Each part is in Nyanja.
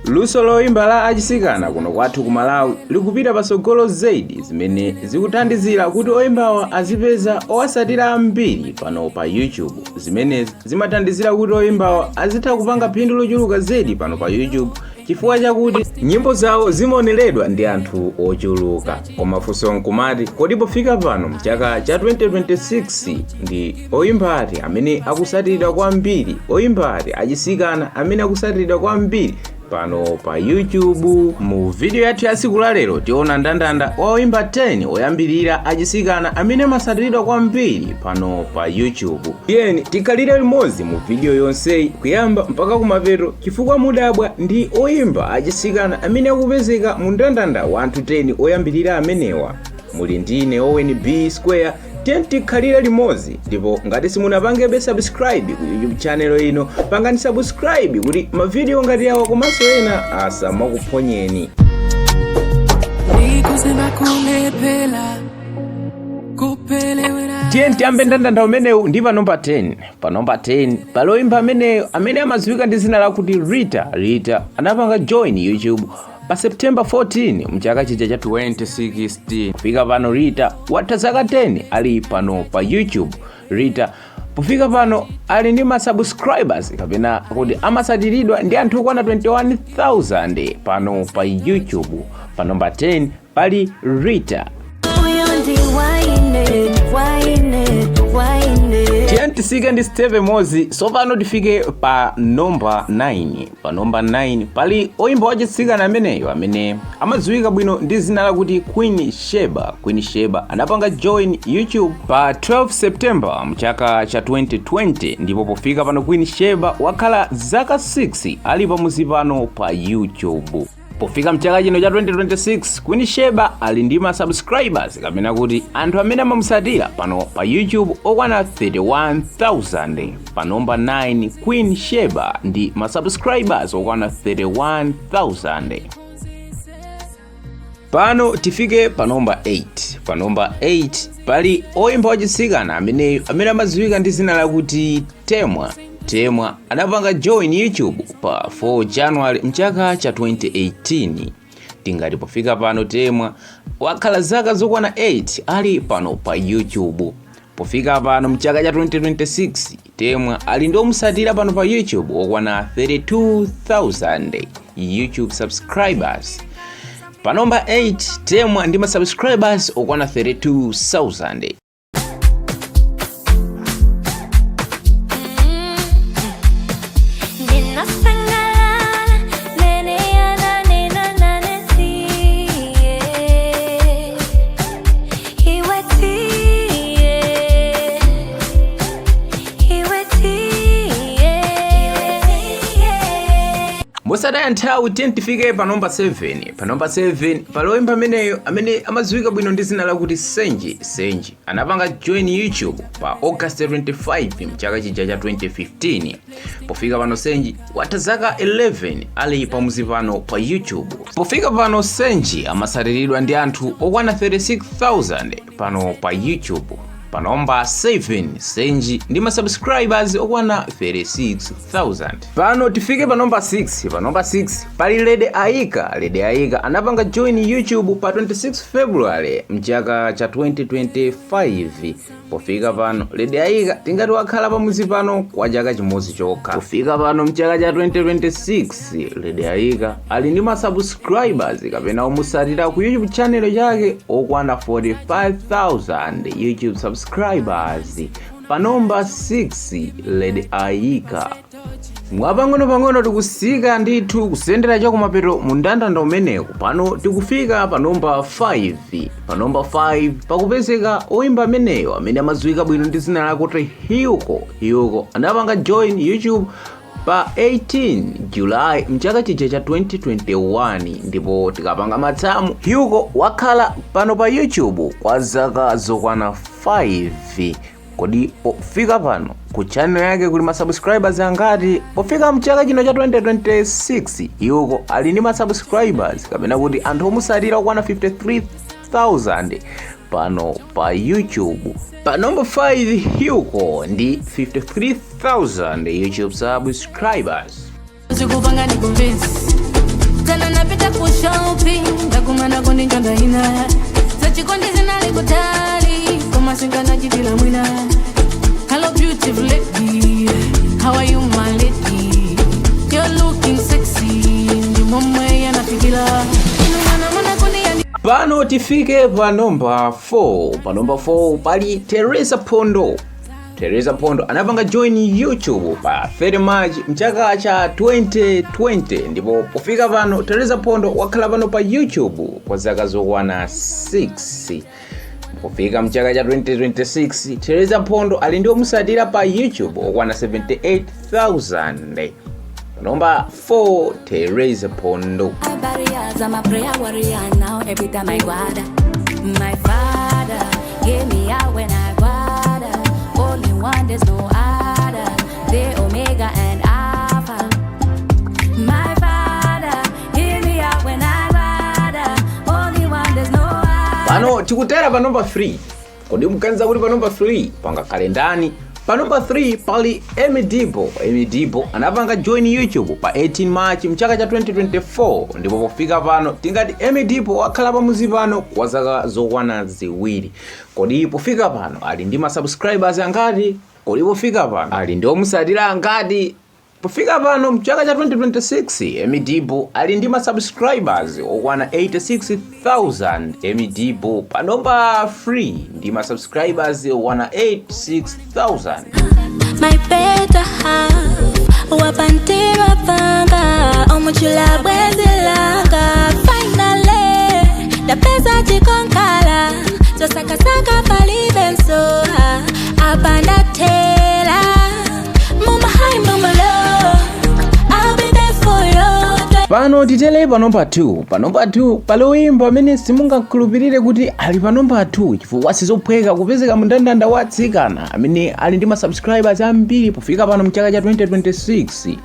Luso loyimba la achisikana kuno kwathu ku Malawi likupita patsogolo zedi, zimene zikuthandizira kuti oyimbawa azipeza owasatira ambiri pano pa YouTube, zimene zimathandizira kuti oyimbawa azitha kupanga phindu lochuluka zedi pano pa YouTube chifukwa chakuti nyimbo zawo zimaoneredwa ndi anthu ochuluka. Koma funso nkumati, kodi pofika pano mchaka cha 2026 ndi oyimba ati amene akusatiridwa kwambiri, oyimba ati achisikana amene akusatiridwa kwambiri pano pa YouTube? Mu video yathu ya tsiku la lero tiona ndandanda wa oyimba 10 oyambirira achisikana amene amasatiridwa kwambiri pano pa YouTube. Tiyeni tikhalire limodzi mu video yonseyi kuyamba mpaka kumapeto, chifukwa mudabwa ndi oyimba achisikana amene akupezeka mu ndandanda wa anthu 10 oyambirira amenewa. Muli ndine Owen B Square. Tiyeni tikhalire limodzi, ndipo ngati simunapangebe subscribe ku YouTube channel ino, pangani subscribe kuti mavidiyo ngati awa komanso ena asamakuphonyeni. Ndikuzimba kulephera kupelewera. Tiye tiyambe ndandanda umenewu ndi pa nomba 10. Pa nomba 10 pali oyimba ameneyo amene amadziwika ndi zina lakuti Rita. Rita anapanga join YouTube pa September 14 mchaka chija cha 2016. Kufika pano Rita watha zaka 10 ali pano pa YouTube. Rita pofika pano ali ndi ma subscribers, kapena kuti amasatiridwa ndi anthu okwana 21,000 pano pa YouTube. Pa nomba 10 pali Rita. Uyo ndi waine, waine, waine. Tiye tisike ndi step imodzi. Tsopano tifike pa nomba 9. Pa nomba 9 pali oyimba wachitsikana ameneyo amene amadziwika bwino ndi zina lakuti Queen Sheba. Queen Sheba anapanga join YouTube pa 12 September mchaka cha 2020, ndipo pofika pano Queen Sheba wakhala zaka 6 ali pamuzi pano pa YouTube. Pofika mchaka chino cha 2026, Queen Sheba ali ndi ma subscribers, kapena kuti anthu amene amamusatira pano pa YouTube, okwana 31,000. Pa nomba 9, Queen Sheba ndi ma subscribers okwana 31,000. Pano tifike pa nomba 8. Pa nomba 8 pali oyimba wachitsikana ameneyo amene amadziwika ndi zina lakuti Temwa. Temwa anapanga join YouTube pa 4 January mchaka cha 2018. Tingati pofika pano Temwa wakhala zaka zokwana 8 ali pano pa YouTube. Pofika pano mchaka cha 2026, Temwa ali ndi omusatira pano pa YouTube okwana 32,000 YouTube subscribers. Pa nomba 8, Temwa ndi ma subscribers okwana 32,000. Ndinasangalala mene ananena nane tiye, iwe tiye, iwe tiye. Mosataya nthawi, tiye tifike pa nomba 7. Pa nomba 7 pali oyimba ameneyo amene amadziwika bwino ndi zina lakuti Senji. Senji anapanga join YouTube pa August 25 mchaka chija cha 2015. Pofika pano Senji watha zaka 11 ali pamuzi pano pa YouTube. Pofika pano Senji amasatiridwa ndi anthu okwana 36,000 pano pa YouTube. Pa nomba 7, Senji ndi ma subscribers okwana 36,000. Pano tifike pa nomba 6. Pa nomba 6 pali Lady Aika. Lady Aika anapanga join YouTube pa 26 February mchaka cha 2025. Pofika pano Lady Aika tingati wakhala pamuzi pano kwa chaka chimodzi chokha. Pofika pano mchaka cha 2026, Lady Aika ali ndi ma subscribers, kapena omusatira ku YouTube channel chake, okwana 45,000 YouTube subscribers. Pa nomba 6, Lady Aika. Mwapang'ono-pang'ono tikusika ndithu kusendera chakumapeto mu ndandanda umenewu. Pano tikufika pa nomba 5. Pa nomba 5 pakupezeka oyimba ameneyo amene amadziwika bwino ndi zina lakuti Hyuko. Hyuko anapanga join YouTube pa 18 July mchaka chija cha 2021, ndipo tikapanga matsamu Hyuko wakhala pano pa YouTube kwa zaka zokwana 5. Kodi pofika pano ku channel yake kuli ma subscribers angati? Pofika mchaka chino cha 2026, Hyuko ali ndi ma subscribers, kapena kuti anthu omusatira, okwana 53,000 pano pa YouTube. Pa number 5, Hyuko ndi 53,000 YouTube subscribers. Zikupanga ni convince. Sinkanachitila mwina. Hello, beautiful lady. How are you, my lady? You're looking sexy. Ndimomwe yanafikila. Inu mwana mwana kundi yani. Pano tifike pa number 4. Pa number 4 pali Teresa Pondo. Teresa Pondo anapanga join YouTube pa 30 March mchaka cha 2020, ndipo pofika pano Teresa Pondo wakhala pano pa YouTube kwa zaka zokwana 6. Pofika mchaka cha 2026, Teresa Pondo ali ndi omusatira pa YouTube okwana 78,000. Number 4, Teresa Pondo. Barriers, I'm a prayer warrior now. Every time I guarda, my father gave me out when I guarda. Only one, there's no other. The Omega and Alpha. My father, hear me out when I guarda. Only one, there's no other. Pano tikutera pa number 3. Kodi muganiza kuti pa number 3 pangakhale ndani? Pa number 3 pali Emidibo. Emidibo anapanga join YouTube pa 18 March mchaka cha 2024, ndipo pofika pano tingati Emidibo wakhala pamuzi pano kwa zaka zokwana 2. Kodi pofika pano ali ndi ma subscribers angati? Kodi pofika pano ali ndi omusatira angati? Pofika pano mchaka cha 2026, Emidibo ali ndi ma subscribers okwana 86,000. Emidibo pa number 3 ndi ma subscribers okwana 86,000. My better half, wapantira panga, omuchula bwezilanga. Finally, ndapeza chikonkala, tosakasaka palibe nsoha, apandatela, muma high muma low, I'll be there for you. Pano titere pa number 2. Pa number 2 pali oyimba amene simungakhulupirire kuti ali pa number 2, chifukwa sizophweka kupezeka mndandanda wa atsikana amene ali ndi ma subscribers ambiri pofika pano mchaka cha 2026.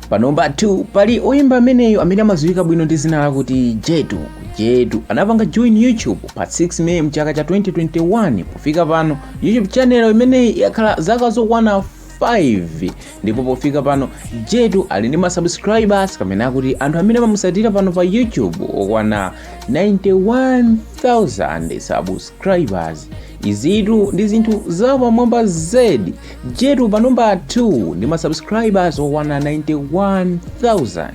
Pa number 2 pali oyimba ameneyo amene amadziwika bwino ndi zina lakuti Jetu. Jetu anapanga join YouTube pa 6 May mchaka cha 2021. Pofika pano YouTube channel imeneyi yakhala zaka zokwana 5, ndipo pofika pano Jetu ali ndi ma subscribers, kamene akuti anthu amene amamusatira pano pa YouTube, okwana 91,000 subscribers. Izitu ndi zinthu zapamwamba zedi. Jetu pa number 2 ndi ma subscribers okwana 91,000.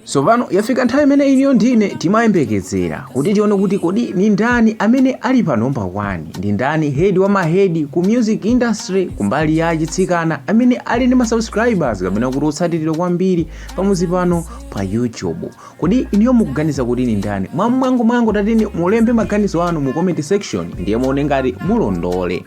So pano yafika nthawi imene iniyo ndine timayembekezera kuti tione kuti kodi ni ndani amene ali pa number 1, ndi ndani head wa ma head ku music industry kumbali ya achitsikana amene ali ndi ma subscribers kapena kuti otsatiridwa kwambiri pamuzi pano pa YouTube. Kodi iniyo mukuganiza kuti ni ndani? Mwamwangu mwangu tatini mulembe maganizo anu mu comment section, ndiye muone ngati mulondole.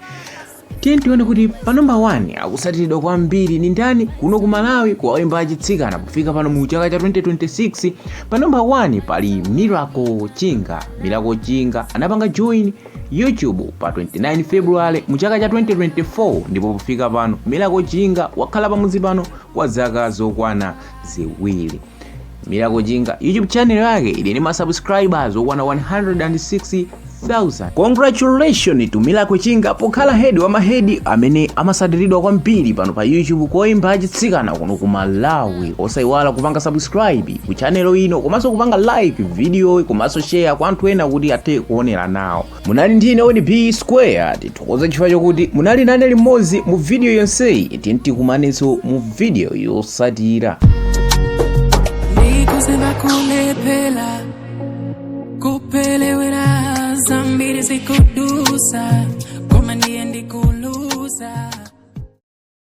Tiye tione kuti pa number 1 akusatiridwa kwambiri ni ndani kuno ku Malawi kwa oyimba achitsikana pofika pano mu chaka cha 2026. Pa number 1 pali Miracle Chinga. Miracle Chinga anapanga join YouTube pa 29 February mu chaka cha 2024, ndipo pofika pano Miracle Chinga wakhala pamuzi pano kwa zaka zokwana 2. Miracle Chinga YouTube channel yake ili ndi ma subscribers okwana 106,000. Congratulations to Miracle Chinga pokhala head wa ma head amene amasatiridwa kwambiri pano pa YouTube koimba achitsikana kuno ku Malawi. Osayiwala kupanga subscribe ku channel ino, komanso kupanga like video, komanso share kwa anthu ena kuti athe kuonera nawo. Munali ndine Odi B Square. Tithokoza chifukwa chokuti munali nane limodzi mu video yonseyi. Tikumanenso mu video yosatira. Ndikuziva kulephera, kupelewera, zambiri zikudusa, koma ndiye ndikuluza.